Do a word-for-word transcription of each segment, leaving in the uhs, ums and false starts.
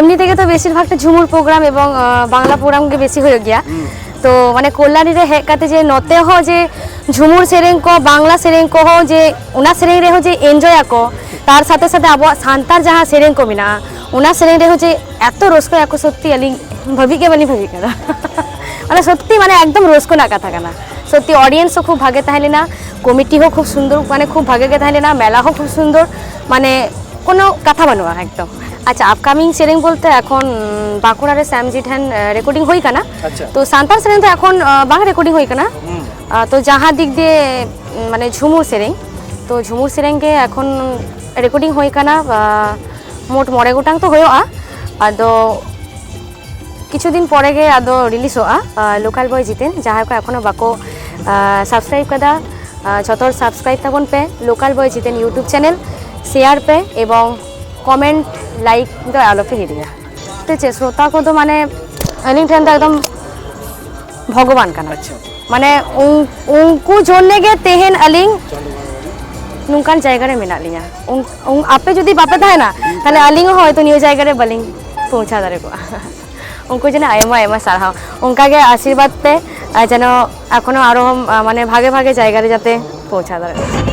ᱮᱢᱱᱤ ᱛᱮᱜᱮ ᱛᱚ ᱵᱮᱥᱤᱨ ᱵᱷᱟᱜᱽ ᱛᱮ ᱡᱷᱩᱢᱩᱨ ᱯᱨᱳᱜᱨᱟᱢ ᱮᱵᱚᱝ, ᱟᱸ, ᱵᱟᱝᱞᱟ ᱯᱨᱳᱜᱨᱟᱢ ᱜᱮ ᱵᱮᱥᱤ ᱦᱩᱭᱩᱜ ᱜᱮᱭᱟ᱾ ᱦᱩᱸ᱾ ᱛᱚ, ᱢᱟᱱᱮ, ᱠᱚᱞᱞᱟᱱᱤ ᱨᱮ ᱦᱮᱡ ᱠᱟᱛᱮ ᱡᱮ ᱱᱚᱛᱮ ᱦᱚᱸ ᱡᱮ ᱡᱷᱩᱢᱩᱨ ᱥᱮᱨᱮᱧ ᱠᱚ, ᱵᱟᱝᱞᱟ ᱥᱮᱨᱮᱧ ᱠᱚᱦᱚᱸ ᱡᱮ ᱚᱱᱟ ᱥᱮᱨᱮᱧ ᱨᱮᱦᱚᱸ ᱡᱮ ᱮᱱᱡᱚᱭ ᱟᱠᱚ, ᱛᱟᱨ ᱥᱟᱛᱷᱮ ᱥᱟᱛᱷᱮ ᱟᱵᱚᱣᱟᱜ ᱥᱟᱱᱛᱟᱲ ᱡᱟᱦᱟᱸ ᱥᱮᱨᱮᱧ ᱠᱚ ᱢᱮᱱᱟᱜᱼᱟ, ᱚᱱᱟ ᱥᱮᱨᱮᱧ ᱨᱮᱦᱚᱸ ᱡᱮ ᱮᱛᱚ ᱨᱟᱹᱥᱠᱟᱹᱭᱟᱠᱚ, ᱥᱚᱛᱛᱤ ᱟᱹᱞᱤᱧ ᱵᱷᱟᱹᱵᱤ ᱜᱮ ᱵᱟᱹᱞᱤᱧ ᱵᱷᱟᱹᱵᱤ ᱠᱟᱫᱟ᱾ ᱢᱟᱱᱮ, ᱥᱚᱛᱛᱤ, ᱢᱟᱱᱮ, ᱮᱠᱫᱚᱢ ᱨᱟᱹᱥᱠᱟᱹ ᱨᱮᱱᱟᱜ ᱠᱟᱛᱷᱟ ᱠᱟᱱᱟ᱾ ᱥᱚᱛᱛᱤ, ᱚᱰᱤᱭᱮᱱᱥ ᱦᱚᱸ ᱠᱷᱩᱵ ᱵᱷᱟᱜᱮ ᱛᱟᱦᱮᱸ ᱞᱮᱱᱟ, ᱠᱚᱢᱤᱴᱤ ᱦᱚᱸ ᱠᱷᱩᱵ ᱥᱩᱱᱫᱚᱨ, ᱢᱟᱱᱮ, ᱠᱷᱩᱵ ᱵᱷᱟᱜᱮ ᱜᱮ ᱛᱟᱦᱮᱸ ᱞᱮᱱᱟ, ᱢᱮᱞᱟ ᱦᱚᱸ ᱠᱷᱩᱵ ᱥᱩᱱᱫᱚᱨ, ᱢᱟᱱᱮ, ᱠᱳᱱᱳ ᱠᱟᱛᱷᱟ ᱵᱟᱹᱱᱩᱜᱼᱟ ᱮᱠᱫᱚᱢ᱾ ᱟᱪᱪᱷᱟ, ᱟᱯᱠᱟᱢᱤᱝ ᱥᱮᱨᱮᱧ ᱵᱚᱞᱛᱮ ᱮᱠᱷᱚᱱ, ᱩᱸ, ᱵᱟᱸᱠᱩᱲᱟ ᱨᱮ ᱥᱮᱢ ᱡᱤ ᱴᱷᱮᱱ, ᱮ, ᱨᱮᱠᱳᱨᱰᱤᱝ ᱦᱩᱭ ᱠᱟᱱᱟ᱾ ᱟᱪᱪᱷᱟ᱾ ᱛᱚ, ᱥᱟᱱᱛᱟᱲ ᱥᱮᱨᱮᱧ ᱫᱚ ᱮᱠᱷᱚᱱ, ᱟ, ᱵᱟᱝ ᱨᱮᱠᱳᱨᱰᱤᱝ ᱦᱩᱭ ᱠᱟᱱᱟ᱾ ᱦᱩᱸ᱾ ᱟ, ᱛᱚ, ᱡᱟᱦᱟᱸ ᱫᱤᱠ ᱫᱤᱭᱮ, ᱩᱸ, ᱢᱟᱱᱮ, ᱡᱷᱩᱢᱩᱨ ᱥᱮᱨᱮᱧ, ᱛᱚ, ᱡᱷᱩᱢᱩᱨ ᱥᱮᱨᱮᱧ ᱜᱮ ᱮᱠᱷᱚᱱ ᱨᱮᱠᱳᱨᱰᱤᱝ ᱦᱩᱭ ᱠᱟᱱᱟ᱾ ᱟ, ᱢᱳᱴ ᱢᱚᱬᱮ ᱜᱚᱴᱟᱝ ᱛᱚ ᱦᱩᱭᱩᱜᱼᱟ᱾ ᱟᱫᱚ ᱠᱤᱪᱷᱩ ᱫᱤᱱ ᱯᱚᱨᱮ ᱜᱮ ᱟᱫᱚ ᱨᱤᱞᱤᱡᱚᱜᱼᱟ, ᱟ, ᱞᱳᱠᱟᱞ ᱵᱚᱭ ᱡᱤᱛᱮᱱ᱾ ᱡᱟᱦᱟᱸᱭ ᱠᱚ ᱮᱠᱷᱚᱱᱳ ᱵᱟᱠᱚ, ᱟ, ᱥᱟᱵᱥᱠᱨᱟᱭᱤᱵ ᱠᱟᱫᱟ, ᱟ, ᱡᱷᱚᱛᱚ ᱦᱚᱲ ᱥᱟᱵᱥᱠᱨᱟᱭᱤᱵ ᱛᱟᱵᱚᱱ ᱯᱮ ᱞᱳᱠᱟᱞ ᱵᱚᱭ ᱡᱤᱛᱮᱱ YouTube ᱪᱮᱱᱮᱞ, ᱥᱮᱭᱟᱨ ᱯᱮ ᱮᱵᱚᱝ ᱠᱚᱢᱮᱱᱴ, ᱞᱟᱭᱤᱠ ᱫᱚ ᱟᱞᱚ ᱯᱮ ᱦᱤᱲᱤᱧᱟ᱾ ᱛᱮ ᱪᱮᱫ, ᱥᱨᱳᱛᱟ ᱠᱚᱫᱚ, ᱢᱟᱱᱮ, ᱟᱹᱞᱤᱧ ᱴᱷᱮᱱ ᱫᱚ ᱮᱠᱫᱚᱢ ᱵᱷᱚᱜᱚᱵᱟᱱ ᱠᱟᱱᱟ᱾ ᱟᱪᱪᱷᱟ᱾ ᱢᱟᱱᱮ, ᱩᱱ-, ᱩᱱᱠᱩ ᱡᱚᱱᱱᱮ ᱜᱮ ᱛᱮᱦᱮᱧ ᱟᱹᱞᱤᱧ ᱱᱚᱝᱠᱟᱱ ᱡᱟᱭᱜᱟ ᱨᱮ ᱢᱮᱱᱟᱜ ᱞᱤᱧᱟ᱾ ᱩᱱ-, ᱩᱱ-, ᱟᱯᱮ ᱡᱩᱫᱤ ᱵᱟᱯᱮ ᱛᱟᱦᱮᱱᱟ, ᱛᱟᱦᱞᱮ ᱟᱹᱞᱤᱧ ᱦᱚᱸ ᱦᱚᱭᱛᱳ ᱱᱤᱭᱟᱹ ᱡᱟᱭᱜᱟ ᱨᱮ ᱵᱟᱹᱞᱤᱧ ᱯᱳᱣᱪᱷᱟᱣ ᱫᱟᱲᱮ ᱠᱚᱜᱼᱟ᱾ ᱩᱱᱠᱩ ᱡᱮᱱᱚ ᱟᱭᱢᱟ ᱟᱭᱢᱟ ᱥᱟᱨᱦᱟᱣ, ᱚᱱᱠᱟ ᱜᱮ ᱟᱥᱤᱨᱵᱟᱫᱽ ᱯᱮ, ᱟᱨ ᱡᱮᱱᱚ ᱮᱠᱷᱚᱱᱳ ᱟᱨᱚ, ᱟ, ᱢᱟᱱᱮ, ᱵᱷᱟᱜᱮ ᱵᱷᱟᱜᱮ ᱡᱟᱭᱜᱟ ᱨᱮ ᱡᱟᱛᱮ ᱯᱳᱣᱪᱷᱟᱣ ᱫᱟᱲᱮᱭᱟᱜᱼᱟ᱾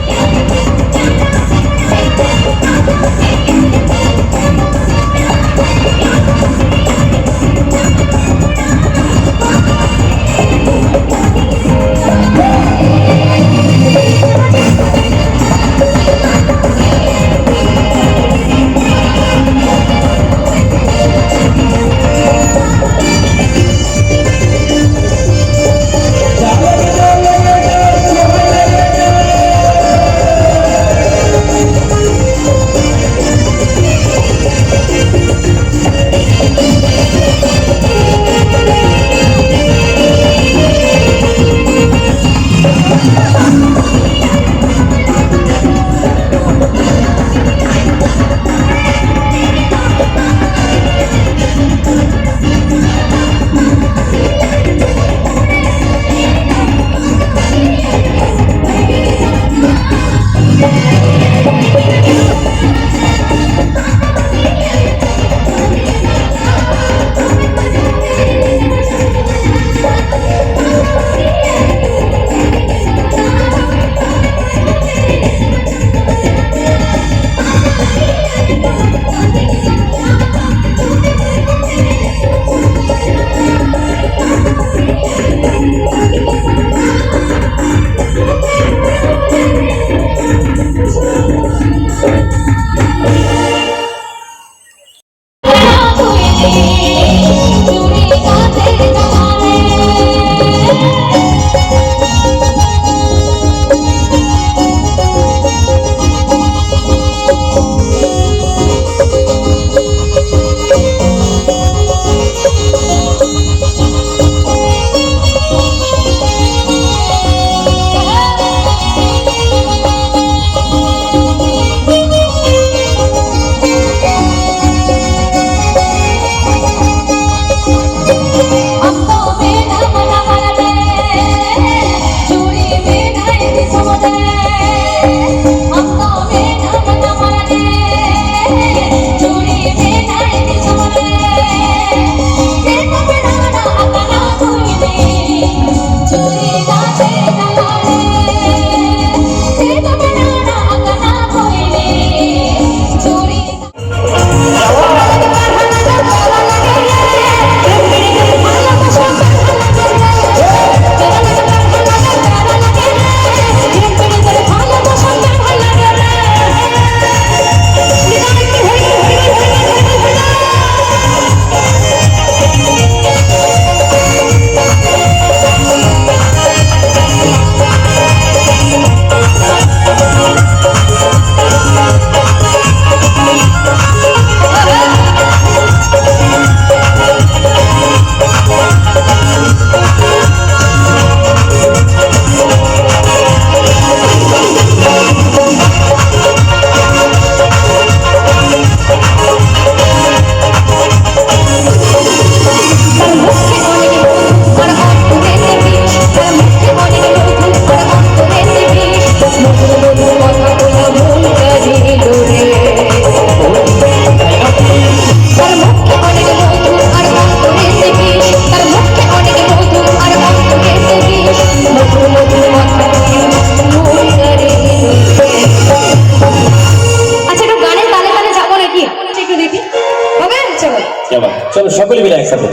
क्या बात। चलो, সকলে মিলে একসাথে।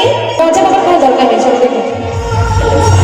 ᱪᱮᱫ ᱞᱮᱠᱟ ᱛᱟᱦᱮᱸ ᱫᱚᱨᱠᱟᱨ ᱜᱮ, ᱪᱮᱫ ᱞᱮᱠᱟ?